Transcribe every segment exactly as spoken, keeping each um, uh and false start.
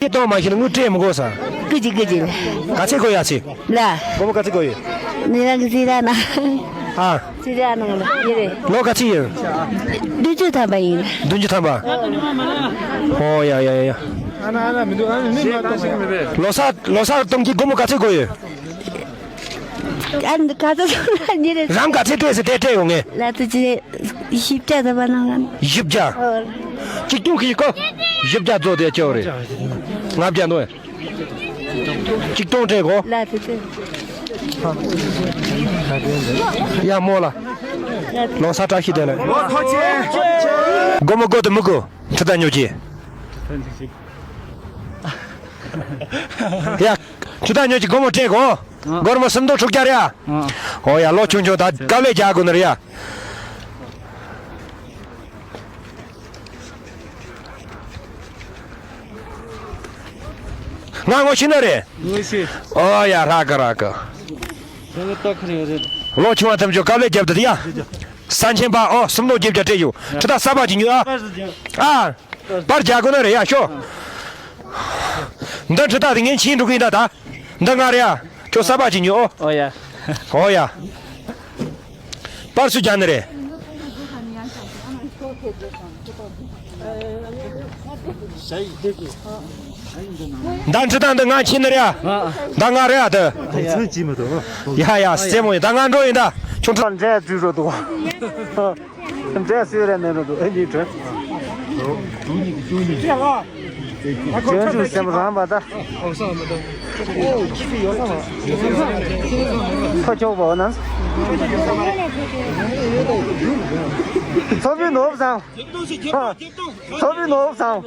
ཁྱེད་གཏོང་མ་ཤེས་ན་དངུལ་སྤྲད་མི་དགོས་ས། ཀི་ཅི་ཀི་ཅི་ལ། ག་ཚད་དགོས་ཡ་ཚེ། ལ། སྒོར་མོ་ག་ཚད་དགོས་ཡོད། ནི་རང་གི་ཚེ་ར་ན། ཨ། ཚེ་ར་ན་ལ་ཡི་རེད། ལོ་ག་ཚད་ཡོད། བདུན་ཅུ་ཐམ་པ་ཡིན། བདུན་ཅུ་ཐམ་པ། ཨོ་ཡ་ཡ་ཡ་ཡ། ལོ་གསར་ལོ་གསར་གཏོང་གི་སྒོར་མོ་ག་ཚད་དགོས་ཡོད། ཨ་ནི་ག་ཚོད་སོང་ན་ཉེ་རེད། རང་ག་ཚད་སྤྲད་ཟེར་དེ་སྤྲད་ཡོང་ངས། ལ་ཚོད་ཅི་བཞི་བརྒྱ་ཙམ་པ་གནང་ང་། བཞི་བརྒྱ། ཨོ། གཅིག་སྟོང་གི་ཀོ། བཞི་བརྒྱ་རྫོགས་དེ་ཅོ་རེད། ལྔ་བརྒྱ་ནོ། གཅིག་སྟོང་སྤྲད་གོ། ལ་ཚོད་ཅི། ཡ་མོ་ལ། ལོ་གསར་བཀྲ་ཤིས་བདེ་ལེགས། སྒོར་མོ་དགོས་དུ་མི་དགོས། ཁྲི་ད་ཉོ་གྱིས། ཡ། ཁྲི་ད་ཉོ་གྱིས་སྒོར་མོ་སྤྲད་གོ། སྒོར་མོ་སུམ་སྟོང་དྲུག་བརྒྱ་རེད་ཨ། ཨོ་ཡ་ལོ་ཆུང་ཆུང་ད་དཀའ་ལས་རྒྱག་དགོས་ནི་རེད་ཡ། ང་ངོ་ཤེས་ནི་རེད། ངོ་ཤེས། ཨོ་ཡ་རག་གི་རག་གི། ལོ་ཆུང་བ་ཐམས་ཅད་དཀའ་ལས་རྒྱབ་དུས་ཡ། ས་ཆེན་པ་ཨོ་སུམ་སྟོང་བརྒྱད་བརྒྱ་སྤྲད་ཡོད། ཁྲི་ད་གསར་པ་ཅིག་ཉོས་ཨ། ཨ། པར་རྒྱག་དགོས་ན་རེད་ཡ་ཤོ། འདི་འདྲི་དག་དེ་ངས་ཕྱིན་འགྲོ་གི་ཡིན་ད་ད། འདི་ང་རེད་ཡ། ཁྱོད་གསར་པ་ཅིག་ཉོ་ཨོ། ཨོ་ཡ། ཨོ་ཡ། པར་སུ་རྒྱག་ནི་རེད། ད་འདྲི་དག་འདི་ང་ཕྱིན་ནི་རེད་ཡ། ད་ང་རེད་ཡ་ད། ཚོན་གྱིས་མི་འདུག་ཡ་ཡ་རྩེད་མོ་ཡིན་ད་ང་འགྲོ་ཡིན་ད། ཁྱོད་འགྲོ། འདྲ་བཟོས་རོ་འདུག་འདྲ་བཟོས་རེད་མེད་རོ་འདུག་ཨེ་ནི་དྲན། ལྗོན་ཤུགས་སེམས་རང་བ་ད། ཐོ་ཆོག་པོ་ན། ཚོ་བི་ནོབ་སང་། ཚོ་བི་ནོབ་སང་།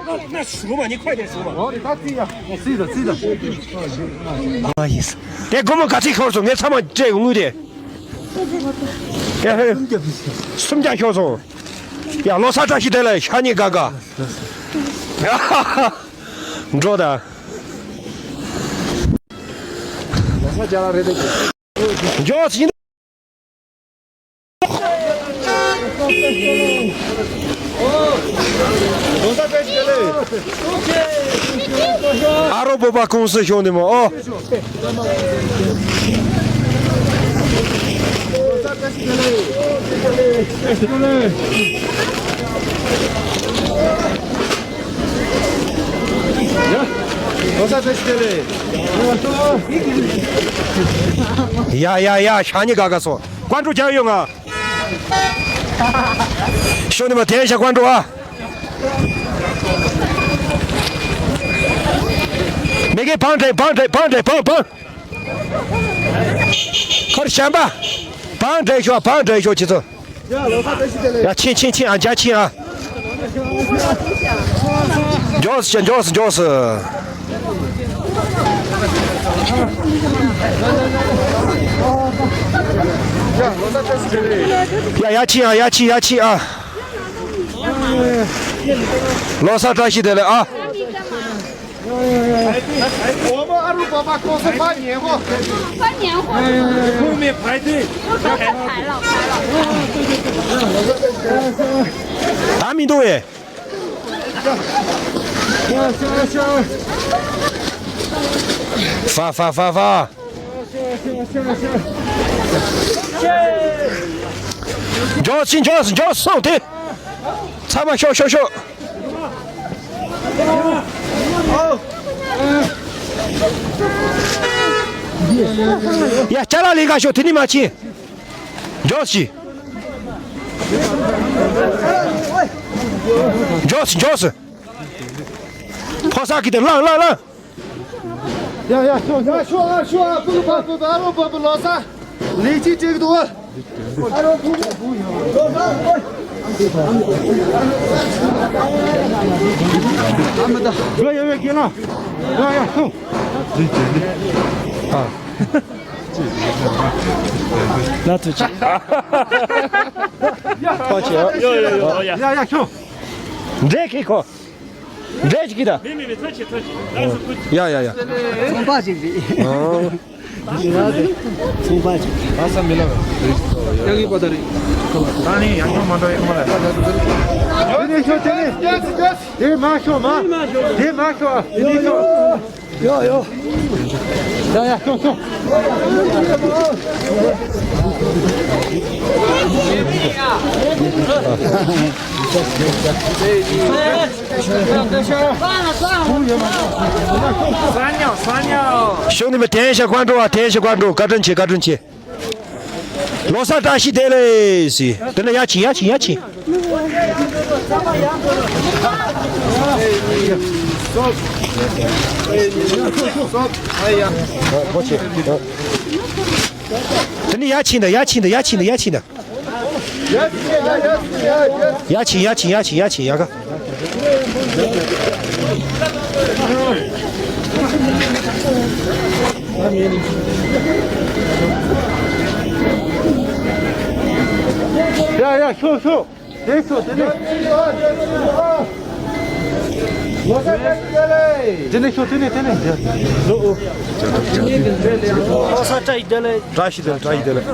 那那数吧，你快点数吧。我给他自己，我自己的，自己的。不好意思。དེ་སྒོར་མོ་ག་ཚད་ཤོར་སོང་ངས་ཚང་མ་སྤྲད་དངུལ་དེ། ཡ་ཧེ། སུམ་བརྒྱ་ཤོར་སོང་། ཡ་ལོ་གསར་བཀྲ་ཤིས་བདེ་ལེགས་ཤ་ཉེ་དགའ་དགའ། འགྲོ་ད། ལོ་གསར་རྒྱ་ལ་རེད་དེ། འཇོག་ཟིན། ཨ་རོ་བོད་པ་ཀུང་སི་ཤོང་ནི་མོ་ཨོ། ཡ་ཡ་ཡ་ཤ་ཉེ་དགའ་དགའ་སོང་། ཀོན་ཀྲུ་རྒྱག་ཡོད་ང་། ཤོ་ནི་མ་དེ་ཤ་ཀོན་ཀྲུ་ཨ། མེ་གེ་བང་བྲེ་བང་བྲེ་བང་བྲེ་བང་བང་། ཁར་ཤམ་པ། བང་བྲེ་ཤོ་བང་བྲེ་ཤོ་ཆི་ཚོ། ཡ་ཕྱིན་ཕྱིན་ཕྱིན་ཨ་འཇའ་ཕྱིན་ཨ། མགྱོགས་སེ་མགྱོགས་སེ་མགྱོགས་སེ། ཡ་ཡ་ཕྱིན་ཨ་ཡ་ཕྱིན་ཡ་ཕྱིན་ཨ། ལོ་གསར་བཀྲ་ཤིས་བདེ་ལེགས་ཨ། 我们阿鲁巴巴公司发年货。发年货。后面排队。排了，排了。ད་མི་འདུག་ཨེ། ཧྥ་ཧྥ་ཧྥ་ཧྥ། མགྱོགས་ཤིག་མགྱོགས་སུ་མགྱོགས་སུ་སོང་སྟེ། ཚ་བ་ཤོག་ཤོག་ཤོག་ཡ་ཅ་ལག་ལེན་ག་ཤོག་དེ་ནི་མ་ཕྱིན། མགྱོགས་ཤིག་མགྱོགས་སུ་མགྱོགས་སུ། ཕོ་གསར་གྱི་དེ་ལངས་ལངས་ལངས། ཡ་ཡ་ཤོག་ཡ་ཤོག་ཨ་ཤོག་ཨ་པུ་ལུ་པ་པུ་པ་རོ་པ་པུ་ལོ་ས། ལི་ཅི་ཅིག་ཏུ། ཨ་རོ་པུ་པུ་ཡོ། ཨ་མ་ད། ཡ་ཡ་ཡ་གེ་ལ། ཡ་ཡ་ཤོག་ཨ། ལ་ཐུ་ཅི། ཐོ་ཆེ། ཡ་ཡ་ཤོག་འདྲེ་ཁི་ཁོ། འདྲེ་ཅིག་གི་ད། མི་མི་མི་ཐོ་ཆེ་ཐོ་ཆེ། ཡ་ཡ་ཡ། ཚོང་པ་ཅིག་རེད། ཨོ། ཚོང་པ་ཅིག་ཡ་གི་པ་ད་རེད། ད་ནི་ཡང་ཁྱོད་མ་འགྲོ་ཡོང་མ་ལ། དེ་ནས་ཤོག་དེ་ནས། དེ་མ་ཤོག་མ། དེ་མ་ཤོག་དེ་ནས་ཤོག་ཡོ་ཡོ། ཡ་ཡ་ཤོག་ཤོག་གཞུང་འདི་མ་དེན་ཤ་ཀོན་འགྲོ་བ་དེན་ཤ་ཀོན་འགྲོ། བཀའ་དྲིན་ཆེ། བཀའ་དྲིན་ཆེ། ལོ་གསར་བཀྲ་ཤིས་བདེ་ལེགས་ཟེར། དེ་ནས་ཡར་ཕྱིན། ཡར་ཕྱིན། ཡར་ཕྱིན། ཨ། ཐོག་ཆེ། ཨ། དེ་ནས་ཡར་ཕྱིན་དང་། ཡར་ཕྱིན་དང་། ཡར་ཕྱིན་དང་། ཡར་ཕྱིན་དང་། ཡར་ཕྱིན། ཡར་ཕྱིན། ཡར་ཕྱིན། ཡར་ཕྱིན། ཡར་ཕྱིན། ཡར་ཁ། ཡ་ཡ་ཤོག་ཤོག་དེ་ཤོག་དེ་ནས། དེ་ནས་ཤོག་དེ་ནས་དེ་ནས། ལོ། ལོ་གསར་བཀྲ་ཤིས་བདེ་ལེགས། བཀྲ་ཤིས་བདེ་ལེགས། བཀྲ་ཤིས་བདེ་ལེགས།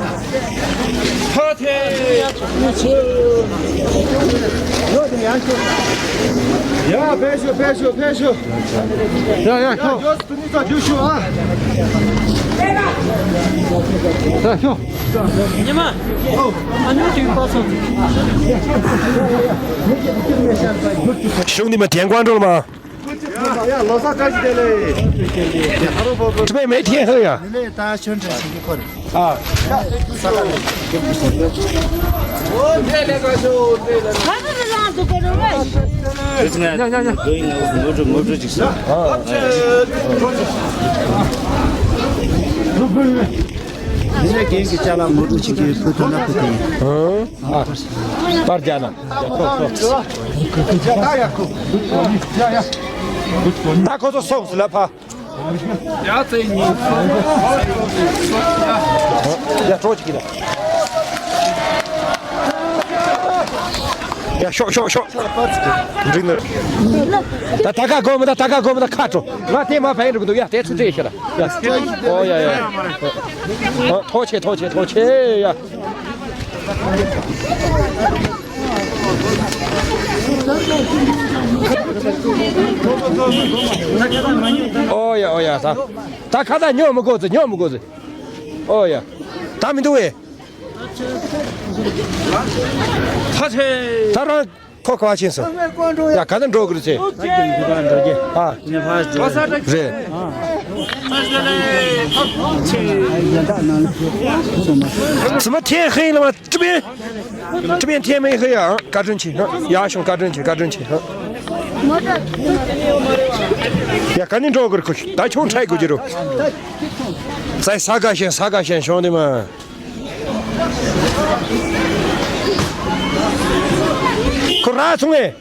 ཕ་ཐེ། ཡ་ཕེབས་ཤོག་ཕེབས་ཤོག་ཕེབས་ཤོག་ཡ་ཡ་ཤོག་དུ་ནི་ཚ་རྒྱུ་ཤོག་ཨ། ཡ་ཤོག་ཉི་མ། ཨ་ནུ་དུས་པ་སོང་། གཞུང་འདི་མ་དེན་ཀོན་འགྲོ་ལ་མ། ཡ་ལོ་གསར་བཀྲ་ཤིས་བདེ་ལེགས། ཨ་རོ་པོ་པོ། ཅི་མེད་མེད་ཐེན་ཧེ་ཡ། ནི་ལས་ད་ཆོན་ཁྲ་ཞིག་གི་ཁོར། ཨ། ཨོ་དེ་ལས་ཀ་ཤོ་དེ་ལས། ཁ་ཁ་ལ་ལང་དུ་ཀ་རོ་རེ། རེས་ང་ཉ་ཉ་ཉ། ལོ་ཡིན་ང་ངོ་སྤྲོད་ངོ་སྤྲོད་ཅིག་ཤོག་ཨ། ཡིན་ན་རྒན་གྱི་ཅ་ལག་ངོ་སྤྲོད་ཅིག་གི་བུ་དོན་ན་བུ་དོན། ཨ། པར་རྒྱག་ན། ཡ་ཐོག་ཐོག་ཡ་ད་ཡ་ཁུ། ཡ་ཡ། ད་ཁོ་ཚོ་སོང་ཟི་ལ་ཕ། ཡ་ཙེ་ཉི། ཡ་གྲོགས་ཅིག་གིས་ལ། ཡ་ཤོག་ཤོག་ཤོག་འགྲིག་ནི། ད་ད་ག་གོ་མི་ད་ད་ག་གོ་མི་ད་ཁ་དྲོ། ང་དེ་མ་ཕན་འགྲོ་གི་འདུག་ཡ་དེ་ཚུར་དྲེད་ཤེ་ལ། ཡ། ཨོ་ཡ་ཡ་ཡ། ཨོ་ཐོག་ཆེ་ཐོག་ཆེ་ཐོག་ཆེ་ཡ། ཨོ་ཡ་ཨོ་ཡ། ད་ད་ཁ་ད་ཉོ་མི་དགོས་ཟེར། ཉོ་མི་དགོས་ཟེར། ཨོ་ཡ། ད་མི་འདུག་བས། ད་ཆེ། ད་རང་ཁོ་ག་བ་ཕྱིན་སོང་། ཡ་ག་ད་འགྲོ་གི་རེད་ཚེ། ཨ། རེད། ཙི་མ་ཐེ་ཧེ་ལ་མ་ཏི་པེ། ཏི་པེ་ཐེ་མེ་ཧེ་ཡ། བཀའ་དྲིན་ཆེ། ཡ་ཤོང་བཀའ་དྲིན་ཆེ། བཀའ་དྲིན་ཆེ། ཡ་ག་ནི་འགྲོ་གི་རེད་ཁོ། ད་ཁྱོད་ཁྲའི་དགོས་ཀྱི་རེད། ས་ས་ག་ཤན་ས་ག་ཤན་ཤོང་དེ་མ། ཁོ་ར་སོང་ངས།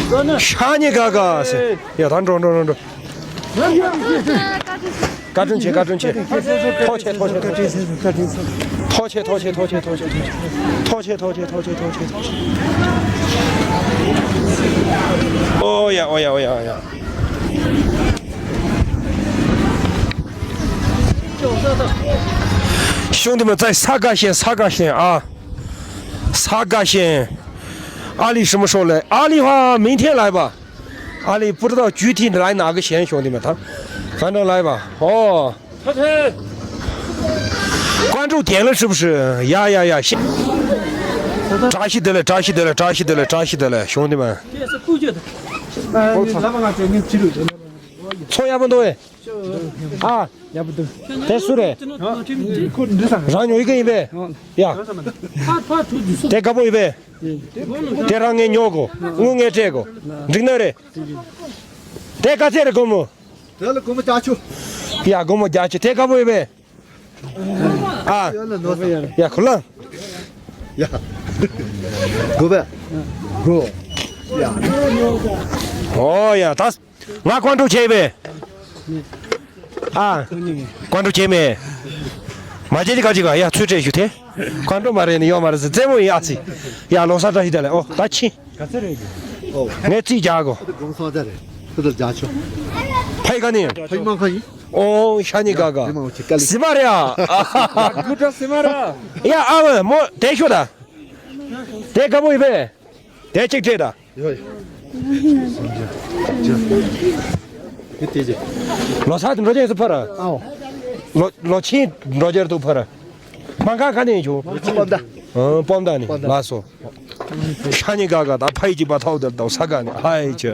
ཨ། ཤ་ཉེ་ག་ག་ཟེར། ཡ་ད་འགྲོ་འགྲོ་འགྲོ་འགྲོ། བཀའ་དྲིན་ཆེ། བཀའ་དྲིན་ཆེ། ཐོག་ཆེ་ཐོག་ཆེ་ཐོག་ཆེ། ཐོག་ཆེ་ཐོག་ཆེ་ཐོག་ཆེ། ཐོག་ཆེ་ཐོག་ཆེ་ཐོག་ཆེ་ཐོག་ཆེ། ཨོ་ཡ་ཨོ་ཡ་ཨོ་ཡ་ཨོ་ཡ། གཞུང་འདི་མ་ཙའི་ས་ག་ཤན་ས་ག་ཤན་ཨ། ས་ག་ཤན། ཨ་ལི་什么时候来？ ཨ་ལི་ཧ་明天来吧。 ཨ་ལི་不知道具体来哪个县 གཞུང་འདི་མ་ད།反正来吧。哦。关注点了是不是？呀呀呀！ བཀྲ་ཤིས་བདེ་ལེགས། བཀྲ་ཤིས་བདེ་ལེགས། བཀྲ་ཤིས་བདེ་ལེགས། བཀྲ་ཤིས་བདེ་ལེགས། གཞུང་འདི་མ། ཚོ་ཡག་པོ་འདུག་ཨེ། ཨ། ཡག་པོ་འདུག་དེ་སུ་རེད། རང་ཉོ་ཡི་གེ་ཡིན་པས། ཡ། དེ་དགའ་པོ་ཡིན་པས། དེ་རང་ངས་ཉོ་གོ། དངུལ་ངས་སྤྲད་གོ། འགྲིག་ན་རེད། དེ་ག་ཚད་རེད་སྒོར་མོ། དེ་ལ་སྒོར་མོ་བརྒྱད་ཅུ། ཡ་སྒོར་མོ་བརྒྱད་ཅུ་དེ་དགའ་པོ་ཡིན་པས། ཨ། ཡ་ཁོ་ལ། ཡ། དགོས་པས། དགོས། ཡ། ཨོ་ཡ་ད། ང་ཀོན་ཀྲུག་བྱས་པས། ཨ། ཀོན་ཀྲུག་བྱས་མེད། མ་བྱས་དེ་ག་ཅིག་ག་ཡ་ཚུལ་སྤྲད་ཞུ་དེ། ཀོན་ཀྲུག་མ་རེད་ནི་ཡོད་མ་རེད་ཟེར་རྩེད་མོ་ཡིན་ཨ་ཙི། ཡ་ལོ་གསར་བཀྲ་ཤིས་བདེ་ལེགས་ཨོ་ད་ཕྱིན། ག་ཚོད་རེད་ཀྱི། ངས་རྩིས་རྒྱག་གོ། ཁོ་ཚོ་བསམ་ཚར་རེད། ཁོ་ཚོར་རྒྱག་ཆོག་ཕའི་ག་ནི། ཕའི་མང་ཁ་ཡིན། ཨོ་ཤ་ཉི་ག་ག། རི་མང་ཆེ་ཀ་ལི། སི་མ་རེད་ཨ། གུ་ཏྲ་སི་མ་ར། ཡ་ཨ་བ་མོ་དེ་ཤོད་ད། དེ་ག་པོ་ཡིན་པས། དེ་གཅིག་སྤྲད་ད། ཡོད་ཡོད། ལོ་སར་དུ་འགྲོ་རྒྱུ་སུ་ཕར། ཨའོ། ལོ་ལོ་ཆེན་འགྲོ་རྒྱུ་དུ་ཕར། མང་ག་ག་ནས་བྱུང་། སྤོམ་མདའ། ཨ་སྤོམ་མདའ་ནས་སྤོམ་མདའ། ལགས་སོ། ཤ་ཉེ་ག་ག་ད་ཕ་ཡི་གཅིག་པ་ཐོག་དེར་དང་ས་ག་ནས་ཧ་ཡི་ཆེ།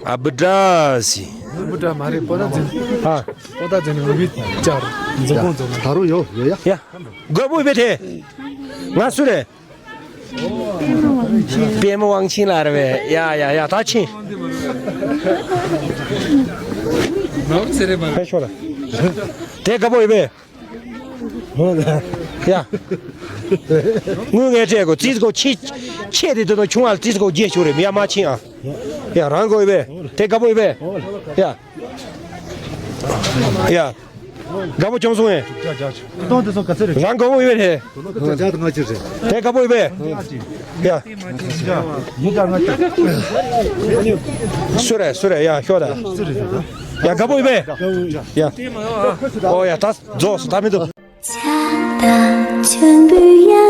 ཨ་བུ་དྲ་སི། བུ་དྲ་མ་རེད་པོ་ད་འཛིན། ཨ། པོ་ད་འཛིན་རུ་བི་ཅར་འཛིན་ཀོང་འཛིན། ད་རུ་ཡོད་ཡོད་ཡ། ཡ། དགོས་པོ་ཡི་བེ་ཐེ། ང་སུ་རེད། པད་མ་དབང་ཆེན་ལ་རེད་བས། ཡ་ཡ་ཡ་ད་ཕྱིན། ཕེབས་ཤོག་ལ། དེ་དགའ་པོ་ཡོད་པས། ཡ། དངུལ་ངས་སྤྲད་དགོས་རྩིས་དགོས་ཆེ། ཆེ་རེད་འདུག་ན་ཆུང་བ་ལ་རྩིས་དགོས་རྒྱས་ཤོག་རེད་ཡ་མ་ཕྱིན་ཨ། ཡ་རང་དགོས་ཡོད་པས། དེ་དགའ་པོ་ཡོད་པས། ཡ། ཡ། དགའ་པོ་བྱུང་སོང་ངས། གཏོང་དེ་ཚོ་ག་ཚོད་རེད། རང་དགའ་པོ་ཡོད་རེད། དེ་དགའ་པོ་ཡོད་པས། ཡ། སུ་རེད་སུ་རེད་ཡ་ཤོག་ད། ཡ་དགའ་པོ་ཡོད་པས། ཡ། ཨོ་ཡ་ད་རྫོགས་སོ་ད་མི་འདུག་ཆགས་དང་མཆོད་འབུལ་ཡ།